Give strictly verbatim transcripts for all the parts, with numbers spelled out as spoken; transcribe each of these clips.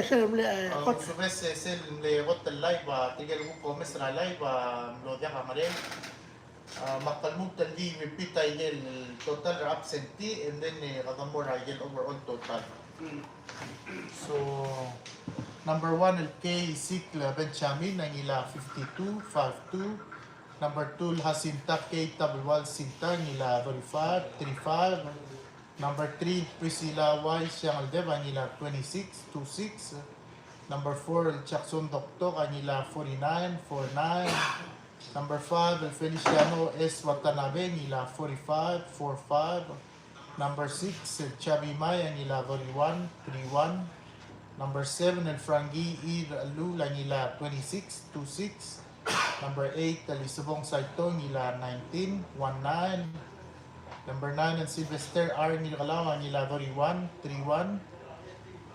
Sel mle, eh, kot. Subes, eh, sel mle kot el live, a, tirke el kuk omes er a live, a, mlo diak a ngerang. A, me ak lmuut el di repeat a ikel total er a absentee, and then, eh, kede mo er a ikel overall total. So, number one, el K. Isikl Benjamin, a ngilai a fifty-two, five two. Number two, el Jacinta K. Tabelual Sinta, a ngilai a thirty-five, three five. Number three, Priscilla Y. Siangeldeb, a ngilai a twenty-six, two six. Number four, el Jackson Doktok, a ngilai a forty-nine, four nine. Number five, el Feliciano S. Watanabe, a ngilai a forty-five, four five. Number six, el Chabi Mai, a ngilai a thirty-one, three one. Number seven, el Frankie I. Ralul, a ngilai a twenty-six, two six. Number eight, el Isebong Saito, a ngilai a nineteen, one nine. Number nine, el Sylvester R. Ngirkelau, a ngilai a thirty-one, three one.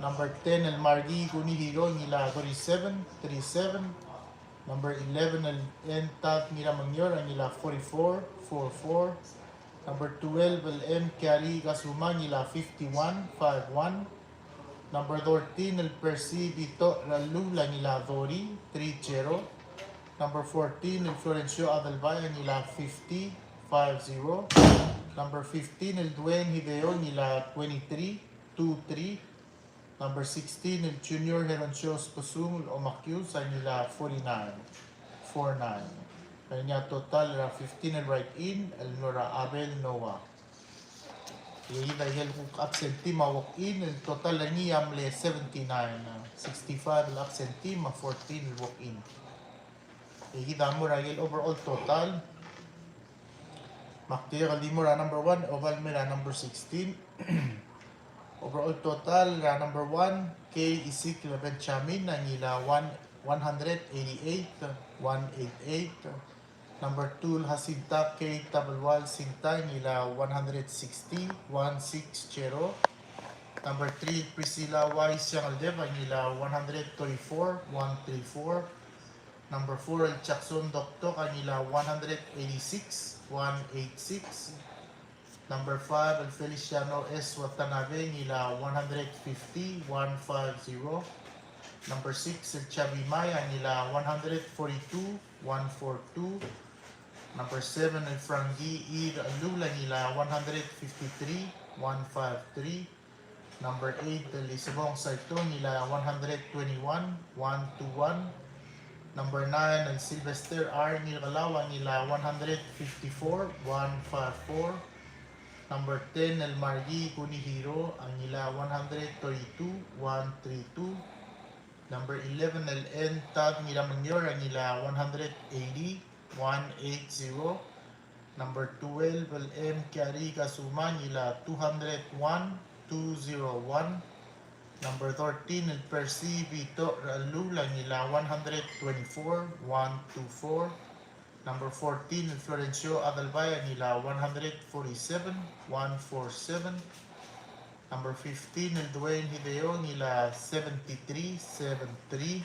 Number ten, el Margie Kunihiro, a ngilai a thirty-seven, three seven. Number eleven, el N. Tad Ngiramengior, a ngilai a forty-four, four four. Number twelve, el M. Kiari Kasuma, a ngilai a fifty-one, five one. Number thirteen, el Percy Vito Ralul, a ngilai a thirty, three zero. Number fourteen, el Florencio Adelbai, a ngilai a fifty, five zero. Number fifteen, el Dwayne Hideo, a ngilai a twenty-three, two three. Number sixteen, el Junior Heroncio Spesung, el Omakius, a ngilai a forty-nine, four nine. Ng ngar er ngii a total er a fifteen el write-in, el mlo er a Abel Noah. E kid a ikel kuk absentee me a walk-in, el total er ngii a mle seventy-nine, a, sixty-five el absentee me a fourteen el walk-in. E kid a mo er a ikel overall total. Me ak dirrek el di mo er a number one, e oba el mei er a number sixteen. Overall total er a number one, K. Isikl Benjamin, a ngilai a one, one hundred eighty-eight, one eight eight. Number two, el Jacinta K. Tabelual Sinta, a ngilai a one hundred sixty, one six zero. Number three, Priscilla Y. Siangeldeb, a ngilai a one hundred thirty-four, one three four. Number four, el Jackson Doktok, a ngilai a one hundred eighty-six, one eight six. Number five, el Feliciano S. Watanabe, a ngilai a one hundred fifty, one five zero. Number six, el Chabi Mai, a ngilai a one hundred forty-two, one four two. Number seven, el Frankie I. Ralul, a ngilai a one hundred fifty-three, one five three. Number eight, el Isebong Saito, a ngilai a one hundred twenty-one, one two one. Number nine, el Sylvester R. Ngirkelau, a ngilai a one hundred fifty-four, one five four. Number ten, el Margie Kunihiro, a ngilai a one hundred thirty-two, one three two. Number eleven, el N. Tad Ngiramengior, a ngilai a one hundred eighty, one eight zero. Number twelve, el M. Kiari Kasuma, a ngilai a two hundred one, two zero one. Number thirteen, el Percy Vito Ralul, a ngilai a one hundred twenty-four, one two four. Number fourteen, el Florencio Adelbai, a ngilai a one hundred forty-seven, one four seven. Number fifteen, el Dwayne Hideo, a ngilai a seventy-three, seven three.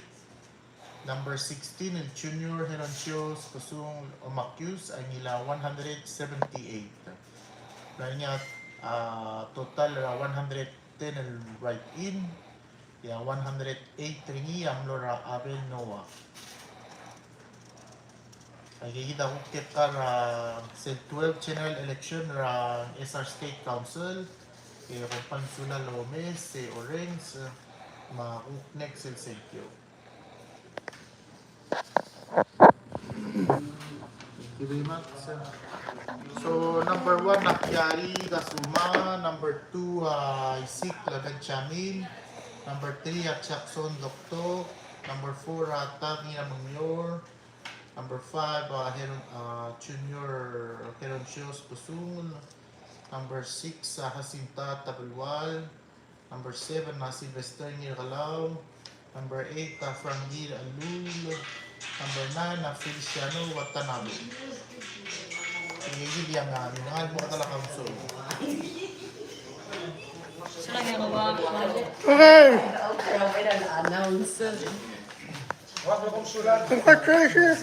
Number sixteen, el Junior Heroncio Spesung Omakius, a ngilai a one hundred seventy-eight. Ng ngar er ngii a, a, total er a one hundred ten el write-in, e a one hundred eight er ngii a mlo er a Abel Noah. Aike kid a kuk tekoi er a sel twelve general election er a S R State Council, e kom kmal mesulang el omes e orrenges, me a kuk next el sengkio. Thank you very much, sir. So, number one, a Kiari Kasuma. Number two, a Isikl Benjamin. Number three, a Jackson Doktok. Number four, a Tad Ngiramengior. Number five, a Heron-, a Junior Heroncio Spesungel. Number six, a Jacinta Tabelual. Number seven, a Sylvester Ngirkelau. Number eight, a Frankie Ralul. Number nine, a Feliciano Watanabe. Aike kid a ngar er ngii a mo er a council. Okay. Congratulations.